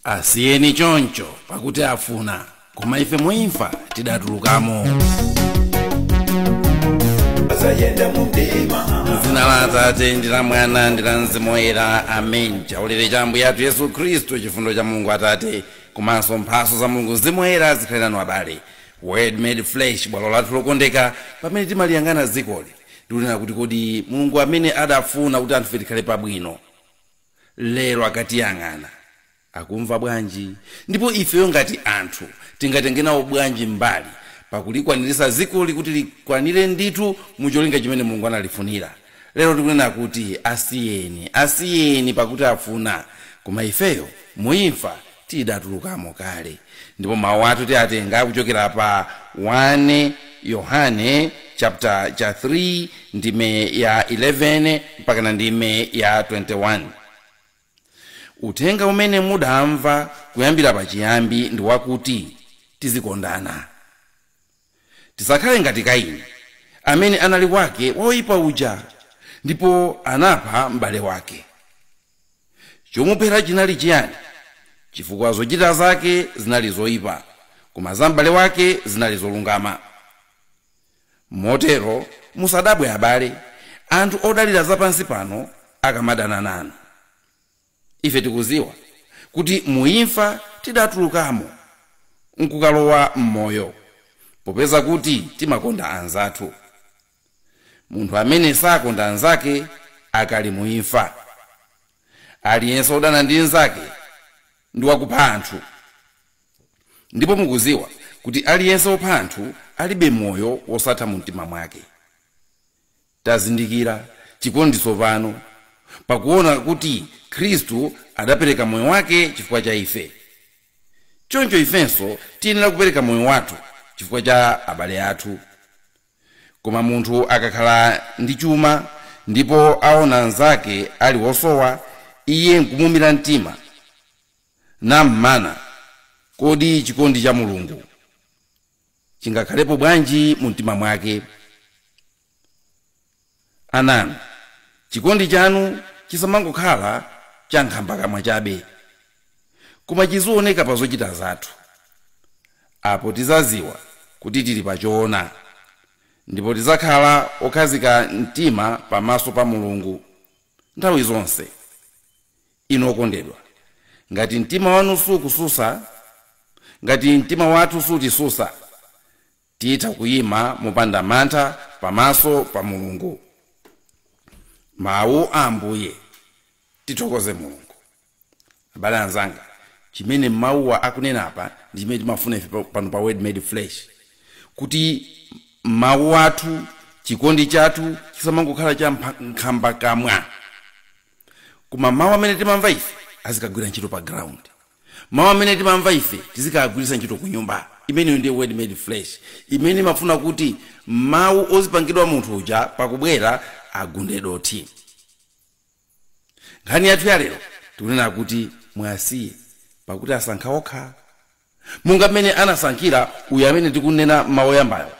Asiyeni choncho, pakuti afuna, koma ife muimfa tidatulukamo. Asayenda mu mdima. Dzina la Atate ndi la Mwana ndi la Mzimu Woyera, amen. Chaulere cha Ambuye athu Yesu Khristu, chifundo cha Mulungu Atate komanso mphatso za Mulungu Mzimu Woyera zikhale nanu abale. Word Made Flesh, bwalo lathu lokondeka pamene timaliyang'ana dzikoli ndikunena kuti kodi Mulungu amene adafuna kuti anthu tikhale pabwino lero akatiyang'ana akumva bwanji, ndipo ifeyo ngati anthu tingatenge nawo bwanji mbali pakulikwanirisa dzikoli kuti likwanire ndithu mucholinga chimene Mulungu analifunira. Lero tikunena kuti asiyeni, asiyeni pakuti afuna, koma ifeyo muimfa tidatulukamo kale. Ndipo mawu athu tiatenga kuchokera pa 1 Yohane chapter cha 3 ndime ya 11 mpaka na ndime ya 21. Uthenga umene mudamva kuyambira pachiyambi ndi wakuti tizikondana. Tisakhale ngati Kaini, amene anali wake woyipa uja ndipo anapha m'bale wake. Chomuphera chinali chiyani? Chifukwa zochita zake zinali zoyipa, koma za m'bale wake zinali zolungama. Motero musadabwe abale, anthu odalira zapansi pano akamadana nanu. Ife tikuziwa kuti muimfa tidatulukamo nkukalowa m'moyo, popeza kuti timakonda anzathu. Munthu amene sakonda anzake akali muimfa. Aliyense odana ndi nzake ndi wakupha anthu, ndipo mukuziwa kuti aliyense wopha anthu alibe moyo wosatha mu mtima mwake. Tazindikira chikondi tsopano pakuona kuti Khristu adapereka moyo wake chifukwa cha ife. Choncho ifenso tiyenera kupereka moyo wathu chifukwa cha abale athu. Koma munthu akakhala ndi chuma ndipo aona anzake ali wosowa, iye nkumumira mtima nammana, kodi chikondi cha Mulungu chingakhalepo bwanji mu mtima mwake? Ananu, chikondi chanu chisamangokhala cha nkhambakamwa chabe, koma chizioneka pa zochita zathu. Apo tizaziwa kuti tili pachoona, ndipo tizakhala okhazika mtima pamaso pa Mulungu nthawi zonse. Inu okondedwa, ngati mtima wanu sukususa, ngati mtima wathu sutisusa, titha kuyima mopanda mantha pamaso pa Mulungu. Mawu a Ambuye. Tithokoze Mulungu. Abale anzanga, chimene mawuwa akunena apa ndi chimene timafuna ife pano pa Word Made Flesh, kuti mawu athu, chikondi chathu chisamangokhala cha nkhambakamwa, koma mawu amene timamva ife azikagwira ntchito pa ground. Mawu amene timamva ife tizikagwiritsa ntchito ku nyumba. Imeneyo ndiye Word Made Flesh, imene imafuna kuti mawu ozipangidwa munthu uja pakubwera agunde dothi. Nkhani yathu ya lero tikunena kuti mwasiye pakuti asankha okha, monga mmene anasankhira uyu amene tikunena mawu oyambayo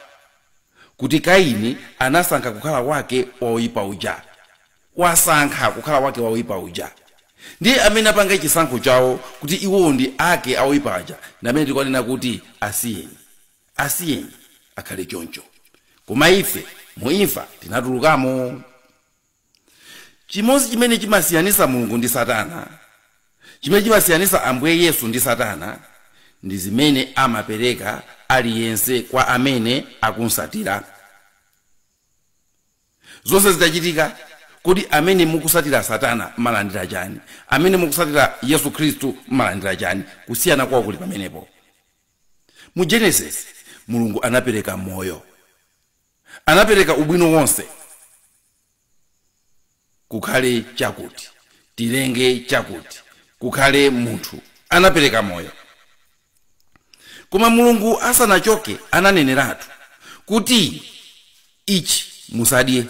kuti Kaini anasankha kukhala wake woyipa uja. Wasankha kukhala wake woyipa uja, ndiye amene apanga chisankho chawo kuti iwowo ndi ake awoyipa aja, ndi amene tikunena kuti asiyeni, asiyeni akhale choncho, koma ife muimfa tinatulukamo. Chimodzi chimene chimasiyanisa Mulungu ndi Satana, chimene chimasiyanisa Ambuye Yesu ndi Satana, ndi zimene amapereka aliyense kwa amene akunsatira. Zonse zitachitika, kodi amene mukusatira Satana mmalandira chani? Amene mukusatira Yesu Khristu mmalandira chani? Kusiyana kwawo kuli pamenepo. Mu Genesis Mulungu anapereka moyo, anapereka ubwino wonse, kukhale chakuti tilenge chakuti kukhale munthu, anapereka moyo. Koma Mulungu asanachoke ananeneratu kuti ichi musadye,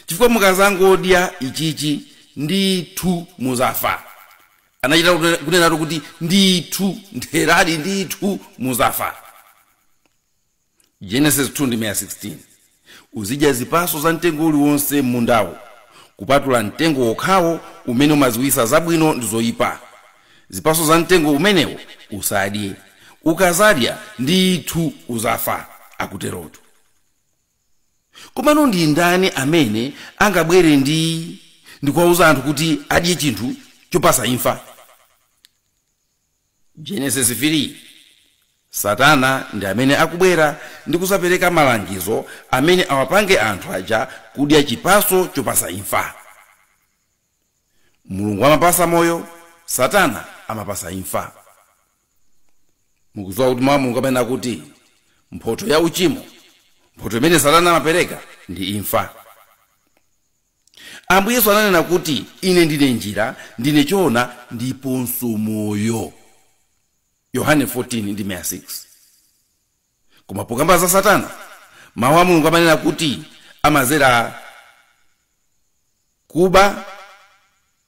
chifukwa mukazangodya ichichi ndithu muzafa. Anachita kunenatu kuti ndithu, ntheradi ndithu muzafa. Genesis 2 ndi 16, uzidya zipatso za mtengo uliwonse m'mundawo, kupatula mtengo wokhawo umene umaziwisa zabwino ndi zoyipa. Zipaso za mtengo umenewo usadye, ukazadya ndithu uzafa, akuterotu. Komano ndi ndani amene angabwere ndikuwauza anthu kuti adye chinthu chopasa imfa? Genesis 3, Satana ndi amene akubwera ndi kusapereka malangizo amene awapange anthu aja kudya chipaso chopasa imfa. Mulungu amapasa moyo, Satana amapasa imfa. Mukudziwa kuti mawu a Mulungu amanena kuti mphotho ya uchimo, mphotho imene Satana amapereka ndi imfa. Ambuye Yesu ananena kuti ine ndine njira, ndine choona ndiponso moyo. Yohane 14 ndi 6. Koma pokamba za Satana, mawu a Mulungu amanena kuti amazera kuba,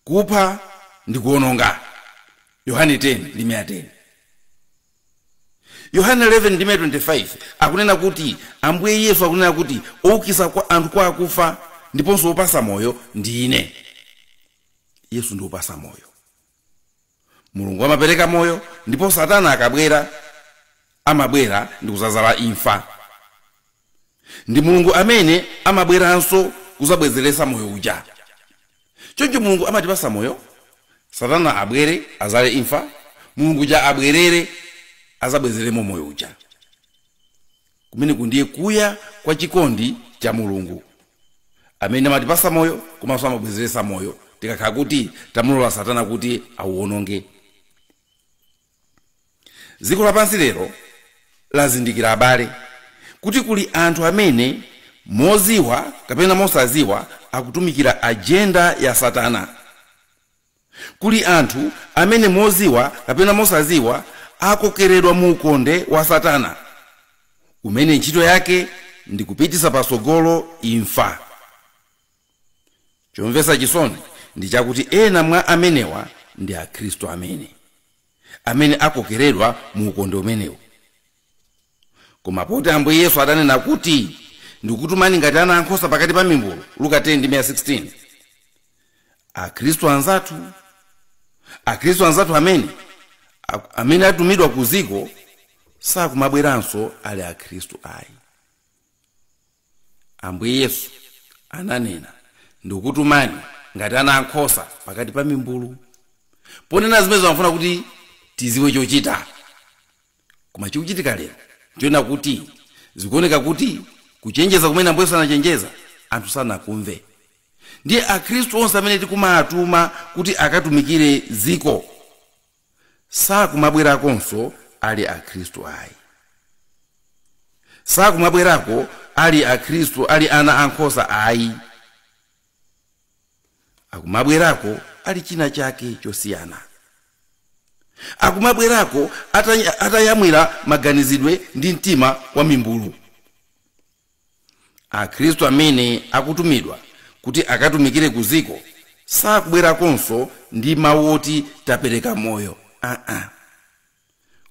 kupha ndi kuononga. Yohane 10 ndi 10. Yohane 11 ndi 25 akunena kuti Ambuye Yesu akunena kuti owukisa kwa anthu kwa akufa ndiponso wopasa moyo ndi ine. Yesu ndi wopasa moyo. Mulungu amapereka moyo, ndipo Satana akabwera amabwera ndi kuzazala imfa. Ndi Mulungu amene amabweranso kuzabwezeresa moyo uja. Choncho Mulungu amatipasa moyo, Satana abwere azale imfa, Mulungu uja abwerere azabwezeremo moyo uja. Kumeneku ndiye kuya kwa chikondi cha Mulungu amene amatipasa moyo komanso amabwezeresa moyo tikakhala kuti tamulola Satana kuti auwononge. Dziko lapansi lero lazindikira abale kuti kuli anthu amene moziwa kapena mosaziwa akutumikira ajenda ya Satana. Kuli anthu amene moziwa kapena mosaziwa akokeredwa mu ukonde wa Satana umene ntchito yake ndi kupitisa pasogolo imfa. Chomvetsa chisoni ndi chakuti ena mwa amenewa ndi Akhristu amene akokeredwa mu ukonde umenewu. Koma poti Ambuye Yesu adanena kuti ndikutumani ngati ana ankhosa pakati pa mimbulu, Luka 10 ndi 16, Akhristu anzathu amene atumidwa ku ziko sakumabweranso ali Akhristu ayi. Ambuye Yesu ananena ndikutumani ngati ana ankhosa pakati pa mimbulu. Ponena zimene amafuna kuti tiziwe chochita. Koma chikuchitika lero ndiona kuti zikuoneka kuti kuchenjeza kumene Ambuye Yesu anachenjeza anthu sanakumve. Ndiye Akhristu onse amene tikumatuma kuti akatumikire ziko sakumabwerakonso ali Akhristu ayi. Sakumabwerako ali Akhristu, ali ana ankhosa ayi. Akumabwerako ali china chake chosiyana. Akumabwerako atayamwira maganizidwe ndi mtima wa mimbulu. Akhristu amene akutumidwa kuti akatumikire ku ziko sakubwerakonso ndi mawu oti tapereka moyo.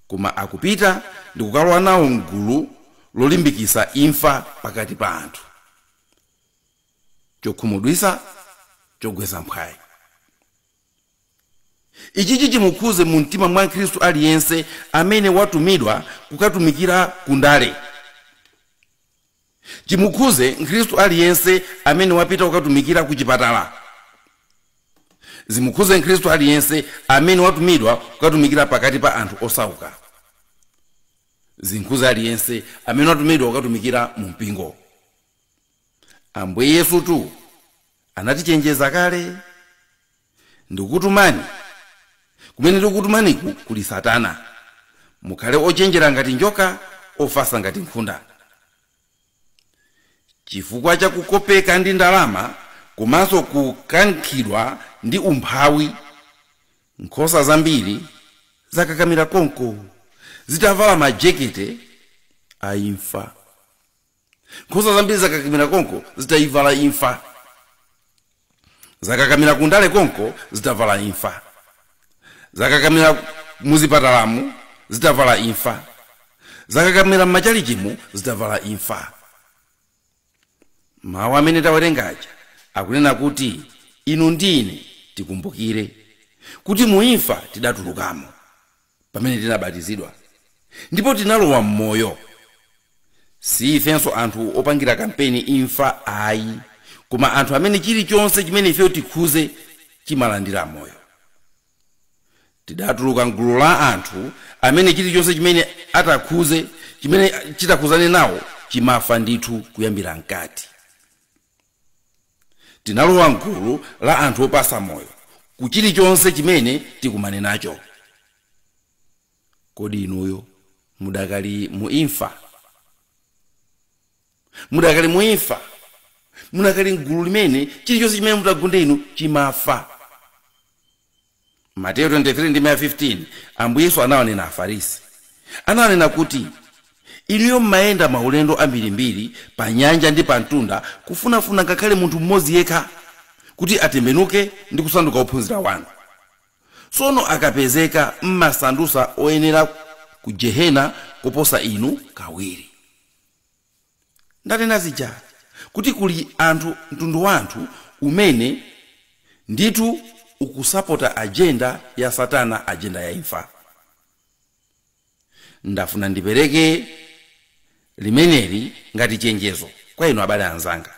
Koma akupita ndi kukalowa nawo mgulu lolimbikisa imfa pakati pa anthu. Chokhumudwisa, chogwetsa mphwayi. Ichichi chimukhuze mu mtima mwa Khristu aliyense amene watumidwa kukatumikira kundale. Chimukhuze Mkhristu aliyense amene wapita kukatumikira ku chipatala. Zimukhuze Mkhristu aliyense amene watumidwa kukatumikira pakati pa anthu osauka. Zimukhuze aliyense amene watumidwa kukatumikira mu mpingo. Ambuye Yesu tu anatichenjeza kale, ndikutumani kumene ndikutumaniku kuli Satana. Mukhale ochenjera ngati njoka, ofasa ngati nkhunda. Chifukwa cha kukopeka ndi ndalama komanso kukankhidwa ndi umphawi, nkhosa zambiri zakakamira konko zitavala majekete a imfa. Nkhosa zambiri zakakamira konko zitayivala imfa. Zakakamira kundale konko zitavala imfa. Zakakamira muzipatalamu zitavala imfa. Zakakamira m'machalichimu zitavala imfa. Mawu amene tawerengaja akunena kuti inu ndi ine tikumbukire Kuti muimfa tidatulukamo pamene tinabatizidwa, ndipo tinalowa m'moyo. Si ifenso anthu opangira kampeni imfa ayi, koma anthu amene chilichonse chimene ifeyo tikhuze chimalandira moyo. Tidatuluka mgulu la anthu amene chilichonse chimene atakhuze, chimene chitakhuzane nawo, chimafa ndithu kuyambira mkati. Tinalowa mgulu la anthu opasa moyo ku chilichonse chimene tikumane nacho. Kodi inuyo mudakali mu imfa? Mudakali mu imfa? Mudakali mgulu limene chilichonse chimene mutagunde inu chimafa? Mateyu 23 ndi 15, Ambuye Yesu anawanena Afarisi, anawanena kuti inuyo mmayenda maulendo ambirimbiri pa nyanja ndi pa mtunda kufunafuna ngakhale munthu mmodzi yekha kuti atembenuke ndi kusanduka ophunzira wanu. Tsono akapezeka mmasandusa oyenera ku jehena kuposa inu kawiri. Ndanena zija kuti kuli anthu, mtundu wa anthu umene ndithu ukusapota agenda ya Satana, agenda ya imfa. Ndafuna ndipereke limeneli ngati chenjezo kwa inu abale anzanga,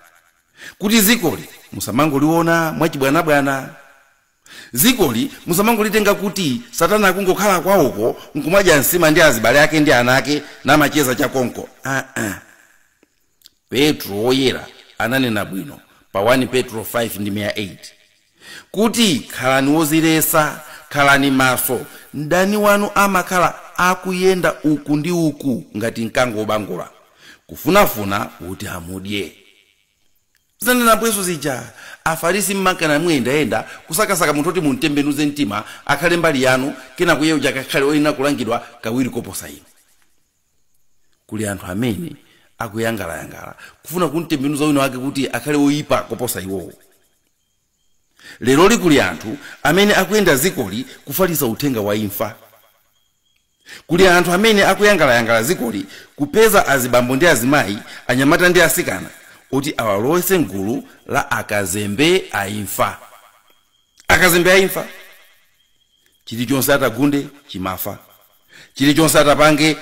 kuti zikoli musamangoliona mwachibwanabwana. Zikoli musamangolitenga kuti Satana akungokhala kwawoko nkumadya nsima ndi azibale ake ndi ana ake namacheza chakonko. Petro woyera ananena bwino pa 1 Petro 5 ndi 8 kuti khalani wozilesa, khalani maso, mdani wanu amakhala akuyenda uku ndi uku ngati mkango wobangula, kufunafuna kuti amudye. Zanena Yesu zija, Afarisi mmankana muyendayenda kusakasaka munthu oti muntembenuze mtima akhale mbali yanu, kena kuye uja kakhale oyenera kulangidwa kawiri koposa inu. Kuli anthu amene akuyangalayangala kufuna kuntembenuza wina wake kuti akhale oyipa koposa iwowo. Lero likuli anthu amene akuyenda zikoli kufalitsa uthenga wa imfa. Kuli anthu amene akuyangalayangala zikoli kupeza azibambo ndi azimayi, anyamata ndi asikana oti awalowetse mgulu la akazembe a imfa. Akazembe a imfa, chilichonse atagunde chimafa, chilichonse atapange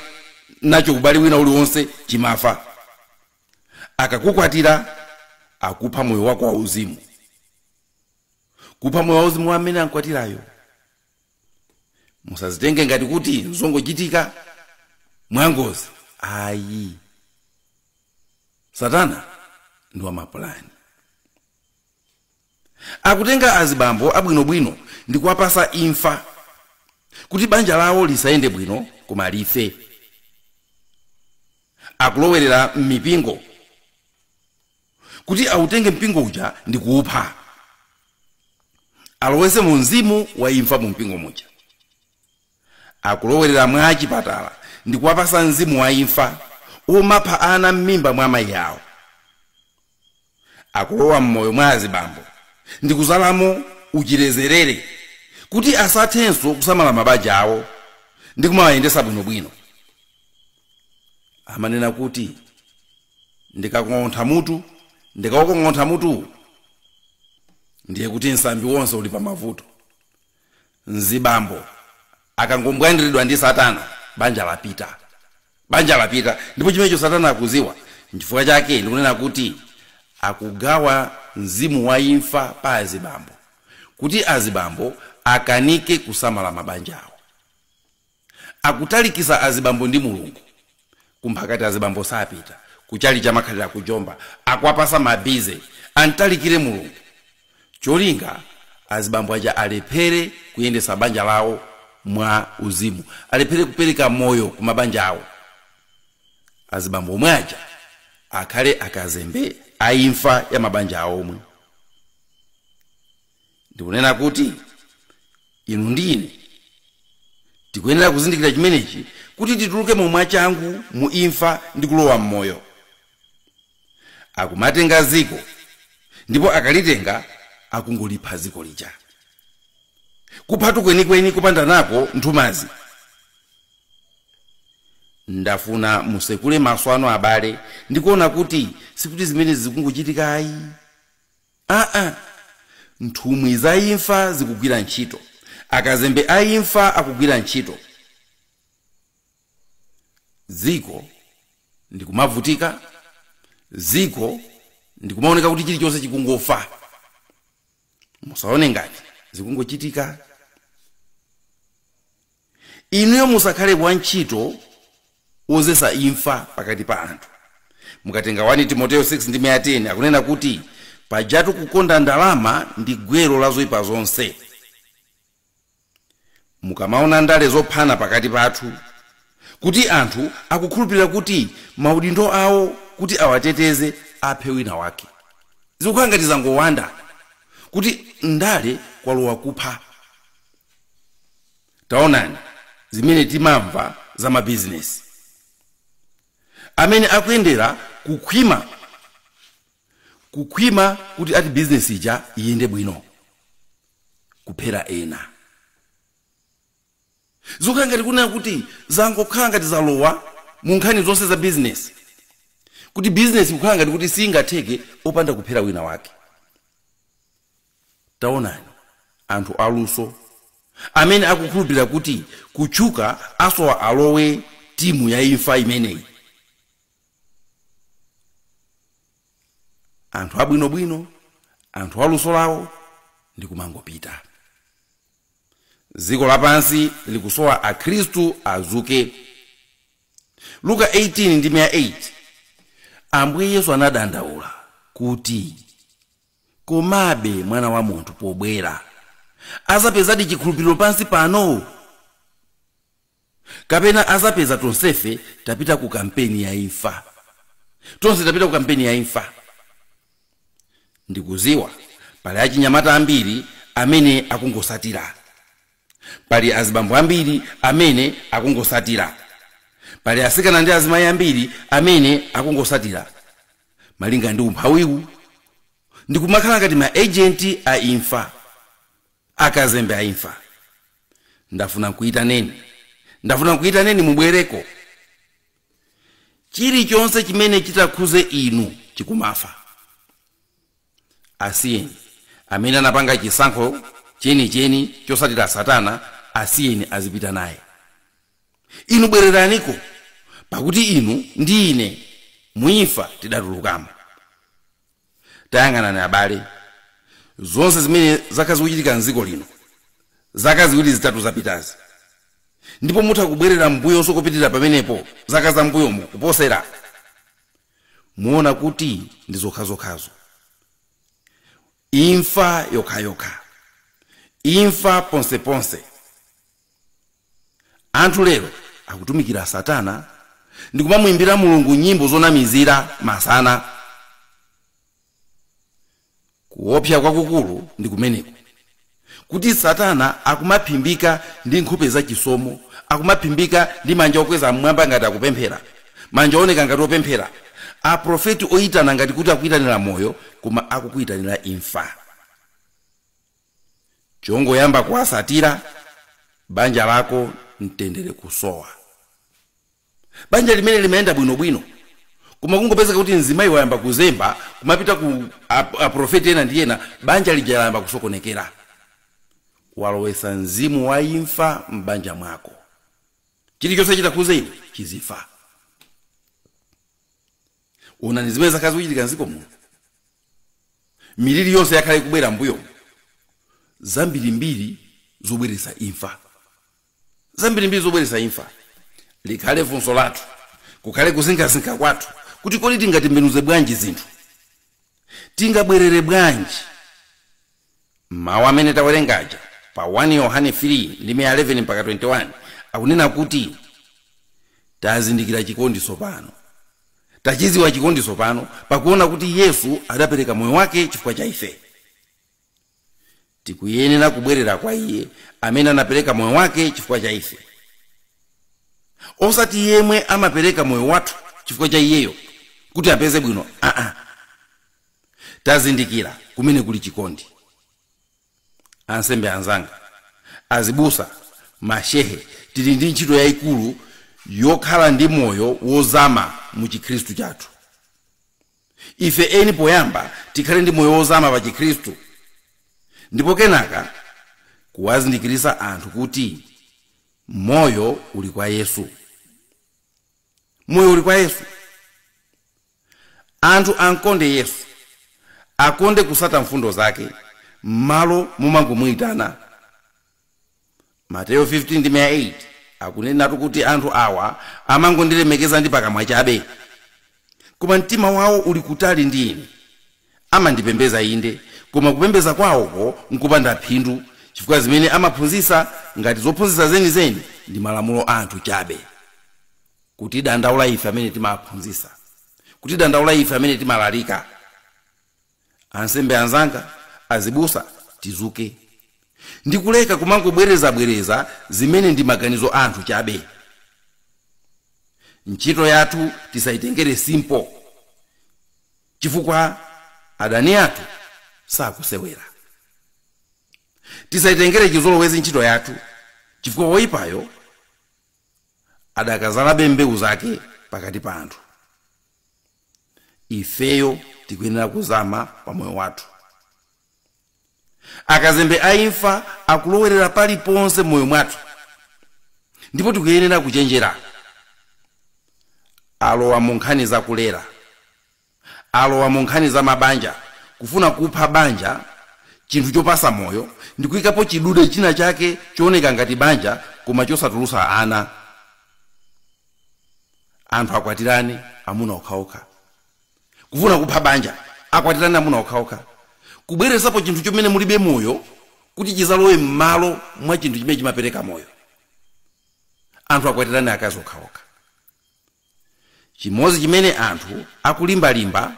nacho kubali wina uliwonse chimafa. Akakukwatira akupha moyo wako wauzimu, kupha moyo wauzimu wa amene ankwatirayo. Musazitenge ngati kuti nzongochitika mwangozi ayi. Satana ndi wamapulani, akutenga azibambo abwinobwino ndi kuwapasa imfa kuti banja lawo lisayende bwino koma life. Akulowerera m'mipingo kuti autenge mpingo uja ndi kuupha, alowese mu mzimu wa imfa mu mpingo muja. Akulowerera mwa chipatala ndi kuwapasa mzimu wa imfa omapha ana m'mimba mwa amayi awo. Akulowa m'moyo mwa azibambo ndi kuzalamo uchilezerere kuti asathenso kusamala mabanja awo ndi kumawayendesa bwinobwino. Amanena kuti ndikakong'ontha mutu, ndikawukong'ontha mutu ndiye kuti nsambi wonse uli pamavuto. Mzibambo akangombwandiridwa ndi Satana, banja lapita, banja lapita. Ndipo chimenecho Satana akuziwa. Nchifukwa chake ndikunena kuti akugawa mzimu wa imfa pa azibambo kuti azibambo akanike kusamala mabanja awo. Akutalikisa azibambo ndi Mulungu, kumphakati azibambo sapita kuchali chamakhalira kujomba, akuwapasa mabize antalikire Mulungu, cholinga azibambo aja alephere kuyendesa banja lawo mwa uzimu, alephere kupereka moyo ku mabanja awo. Azibambo omwe aja akhale akazembe a imfa ya mabanja awo omwe. Ndikunena kuti inu ndi ine tikuyenera kuzindikira chimenechi kuti tituluke momwe changu mu imfa ndi kulowa m'moyo. Akumatenga ziko ndipo akalitenga akungolipha ziko lija, kuphatu kwenikweni kupanda nako nthumazi. Ndafuna musekule maso anu abale ndikuona kuti sikuti zimene zikungochitika ayi. Nthumwi za imfa zikugwira ntchito. Akazembe a imfa akugwira ntchito. Dziko ndikumavutika, dziko ndikumaoneka kuti chilichonse chikungofa. Musaone ngati zikungochitika. Inuyo musakhale wantchito wozesa imfa pakati pa anthu. Mukatenga 1 Timoteyo 6 ndi 10 akunena kuti pajatu kukonda ndalama ndi gwero la zoyipa zonse. Mukamaona ndale zophana pakati pathu, kuti anthu akukhulupirira kuti maudindo awo kuti awateteze aphe wina wake, zikukhala ngati zangowanda kuti ndale kwalowa kupha. Taonani zimene timamva za mabizinesi amene akuyendera kukhwima kuti ati bizinesi ija iyende bwino, kuphera ena. Zikukhala ngati kunena kuti zangokhala ngati zalowa mu nkhani zonse za bizinesi, kuti bizinesi kukhala ngati kuti singatheke opanda kuphera wina wake. Taonani anthu aluso amene akukhulupirira kuti kutchuka asowa alowe timu ya imfa imeneyi. Anthu abwinobwino, anthu aluso lawo ndikumangopita. Dziko lapansi likusowa akhristu azuke. Luka 18 ndi 8, Ambuye Yesu anadandaula kuti komabe mwana wa munthu pobwera azapezadi chikhulupiriro pansi pano, kapena azapeza tonsefe tapita ku kampeni ya imfa. Tonse tapita ku kampeni ya imfa. Ndikuziwa pali achinyamata ambiri amene akungosatira, pali azibambo ambiri amene akungosatira, pali asikana ndi azimayi ambiri amene akungosatira malinga ndi umphawiwu, ndikumakhala ngati ma agent a imfa, akazembe a imfa. Ndafuna nkuyitaneni mubwereko. Chilichonse chimene chitakhuze inu chikumafa. Asiyeni amene anapanga chisankho chenicheni chosatira satana, asiyeni azipita naye. Inu bwereraniko, pakuti inu ndi ine muimfa tidatulukamo. Tayang'anani abale, zonse zimene zakhala zikuchitika mdziko lino zaka ziwiri zitatu zapitazi, ndipo mutha kubwerera mbuyonso kupitirira pamenepo zaka za mbuyomo kuposera, muona kuti ndi zokhazokhazo. Imfa yokhayokha, imfa ponseponse. Anthu lero akutumikira satana ndikumamuimbira Mulungu nyimbo zonamizira masana. Kuopsa kwakukulu ndi kumeneko, kuti satana akumaphimbika ndi nkhope zachisomo, akumaphimbika ndi manja okweza mmwamba ngati akupemphera, manja ooneka ngati opemphera, aprofeti oyitana ngati kuti akuyitanira moyo, koma akukuyitanira imfa. Chongoyamba kuwasatira, banja lako mtendere kusowa. Banja limene limayenda bwinobwino, koma kungopezeka kuti mzimayi wayamba kuzemba kumapita ku aprofeti ena ndi ena, banja lija layamba kusokonekera. Walowesa mzimu wa imfa m'banja mwako. Chilichonse chitakhuze iwe chizifa. Onani zimene zakhala zikuchitika mdziko muno. Miliri yonse yakhala ikubwera mbuyomu, zambirimbiri zobweretsa imfa, zambirimbiri zobweretsa imfa. Likhale funso lathu, kukhale kusinkhasinkha kwathu, kuti kodi tingatembenuze bwanji zinthu, tingabwerere bwanji? Mawu amene tawerengaja pa 1 Yohane 3 ndi 11 mpaka 21 akunena kuti tazindikira chikondi tsopano, tachiziwa chikondi tsopano, pakuona kuti Yesu adapereka moyo wake chifukwa cha ife. Tikuyenera kubwerera kwa iye amene anapereka moyo wake chifukwa cha ife, osati yemwe amapereka moyo wathu chifukwa cha iyeyo kuti apeze bwino. Tazindikira kumene kuli chikondi. Ansembe anzanga, azibusa, mashehe, tili ndi ntchito yayikulu yokhala ndi moyo wozama mu chikhristu chathu. Ife eni poyamba tikhale ndi moyo wozama pa chikhristu, ndipo kenaka Kuwazindikirisa anthu kuti moyo uli kwa Yesu. Moyo uli kwa Yesu. Anthu ankonde Yesu, akonde kusata mfundo zake, m'malo mumangomuyitana. Mateyo 15:8 akunenatu kuti anthu awa amangondilemekeza ndi pakamwa chabe, koma mtima wawo uli kutali ndi ine. Amandipembeza inde, koma kupembeza kwawoko nkupanda phindu, chifukwa zimene amaphunzitsa ngati zophunzitsa zenizeni ndi malamulo a anthu chabe. Kuti dandaula ife amene timaphunzitsa, kuti dandaula ife amene timalalika. Ansembe anzanga, azibusa, tizuke ndikuleka kumangobwerezabwereza zimene ndi maganizo a anthu chabe. Ntchito yathu tisayitengere simple, chifukwa adani athu sakusewera. Tisayitengere chizolowezi ntchito yathu, chifukwa woyipayo adakazalabe mbewu zake pakati pa anthu. Ifeyo tikuyenera kuzama pa moyo wathu. Akazembe aimfa akulowerera paliponse moyo mwathu, ndipo tikuyenera kuchenjera. Alowa mu nkhani zakulera, alowa mu nkhani za mabanja, kufuna kupha banja, chinthu chopasa moyo, ndikuyikapo chidude china chake chooneka ngati banja koma chosatulusa ana. Anthu akwatirane amuna okhaokha, kufuna kupha banja, akwatirane amuna okhaokha, kubwerezapo chinthu chimene mulibe moyo kuti chizalowe m'malo mwa chinthu chimene chimapereka moyo. Anthu akwatirane akazi okhaokha. Chimodzi chimene anthu akulimbalimba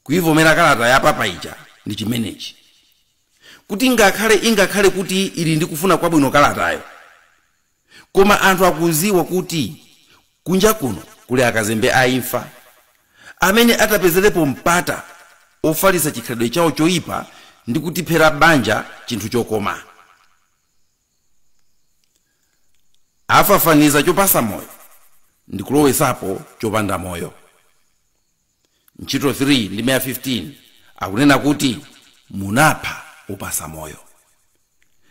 kuivomera kalata ya papa ija ndi chimenechi, kuti ingakhale kuti ili ndi kufuna kwabwino kalatayo, koma anthu akuziwa kuti kunja kuno kuli akazembe aimfa amene atapezerepo mpata ofalitsa chikhalidwe chawo choyipa ndi kutiphera banja chinthu chokoma. Afafaniza chopasa moyo ndi kulowesapo chopanda moyo. Ntchito 3 ndi 15 akunena kuti munapha opasa moyo,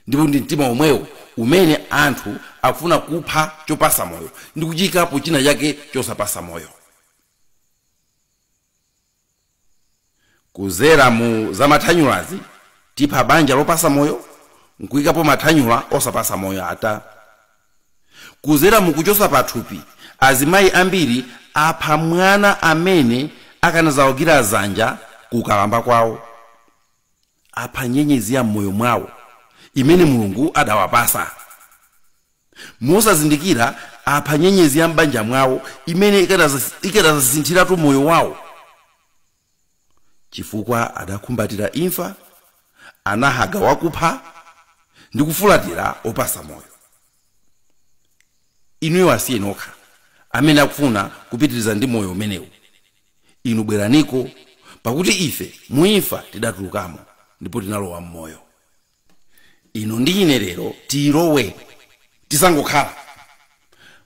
ndipo ndi mtima omwewo umene anthu akufuna kupha chopasa moyo ndi kuchikapo china chake chosapasa moyo. Kuzera mu zamathanyulazi tipha banja lopasa moyo nkuyikapo mathanyula osapasa moyo ata. Kuzera mu kuchosa pathupi, azimayi ambiri apha mwana amene akanazawukira zanja kukalamba kwawo. Apha nyenyezi ya moyo mwawo imene Mulungu adawapasa. Mosazindikira apha nyenyezi ya mbanja mwawo imene ikanazasinthiratu moyo wawo, chifukwa adakumbatira imfa, anahaga wakupha ndi kufulatira opasa moyo. Inuyo asiye nokha amene akufuna kupitiriza ndi moyo umenewu. Inu bweraniko, pakuti ife muimfa tidatulukamo ndipo tinalowa mmoyo. Inu ndi ine lero tilowe, tisangokhala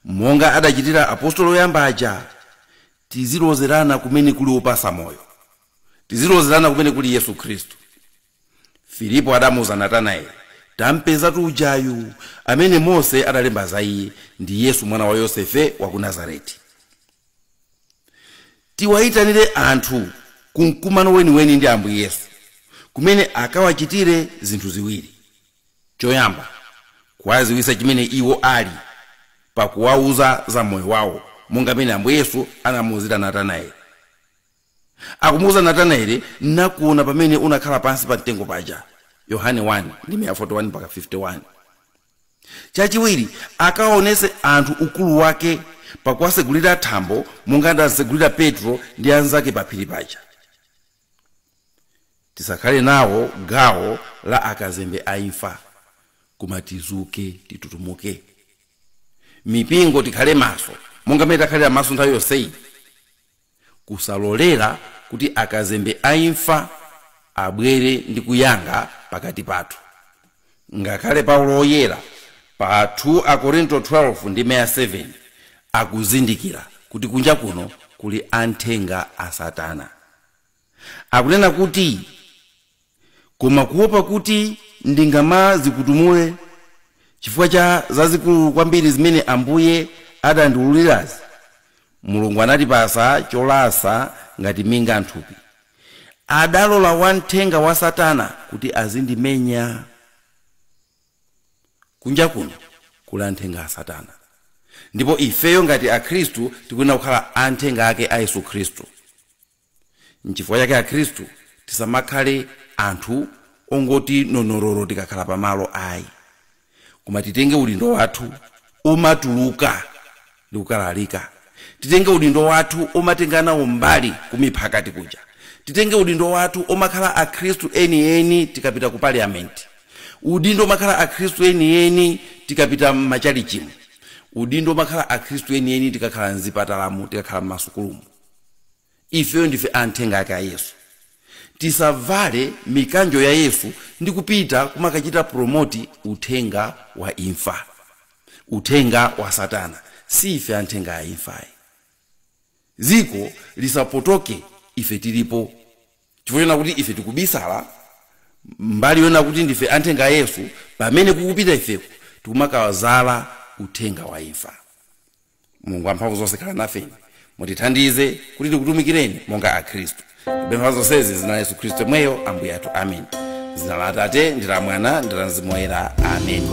monga adachitira apostolo oyamba aja. Tizilozerana kumene kuli opasa moyo, tizilozerana kumene kuli Yesu Khristu. Filipo adamuuza Natanaeli, tampeza ujayu amene Mose adalemba za iye, ndi Yesu mwana wa Yosefe wa ku Nazareti. Tiwayitanire anthu ku mkumano weniweni ndi Ambuye Yesu, kumene akawachitire zinthu ziwiri. Choyamba, kuwaziwisa chimene iwo ali pakuwauza za moyo wawo, monga amene Ambuye Yesu anamuwuzira Natanaeli. Akumuwuza Natanaeli, nakuona pamene unakhala pansi pa mtengo paja, Yohane 1:41-51. Chachiwiri, akaonese anthu ukulu wake pakuwasegulira thambo monga adasegulira Petro ndi anzake pa phiri paja. Tisakhale nawo gawo la akazembe aimfa, koma tizuke titutumuke. Mipingo tikhale maso monga mmene takhalira maso nthawi yonseyi, kusalolera kuti akazembe aimfa abwere ndi kuyanga pakati pathu. Ngakhale Paulo oyera pa 2 Akorinto 12:7 akuzindikira kuti kunja kuno kuli anthenga a Satana. Akunena kuti koma kuopa kuti Ndingamazikutumule chifukwa cha zazikulu kwambiri zimene Ambuye adandiwululirazi. Mulungu anatipasa cholasa ngati minga nthupi. Adalola wamthenga wa Satana kuti azindimenya. Kunja kuno kuli anthenga a Satana, ndipo ifeyo ngati Akhristu tikuyenera kukhala anthenga ake a Yesu Khristu. Nchifukwa chake Akhristu tisamakhale anthu ongoti nonororo tikakhala pamalo ayi, koma titenge udindo wathu umatuluka ndi kukalalika. Titenge udindo wathu umatenga nawo mbali kumiphakati kuja. Titenge udindo wathu umakhala Akhristu enieni tikapita ku parliament. Udindo umakhala Akhristu enieni tikapita m'machalichimu. Udindo umakhala Akhristu enieni tikakhala mzipatalamu, tikakhala m'masukulumu. Ifeyo ndife anthenga ake a Yesu. Tisavale mikanjo ya Yesu ndi kupita kumakachita promote uthenga wa imfa, uthenga wa Satana. Si ife anthenga a imfayi. Ziko lisapotoke ife tilipo, chifukwa chona kuti ife tikubisala mbali yona kuti ndife anthenga a Yesu, pamene kukupita ifeko tikumakawazala uthenga wa imfa. Mulungu wamphamvu zonse, khala nafeni, mutithandize kuti tikutumikireni monga Akhristu. Tipempha zonsezi zina la Yesu Khristu mweyo Ambuye athu, amen. Zina la Atate ndi la Mwana ndi la Mzimu Woyera, amen.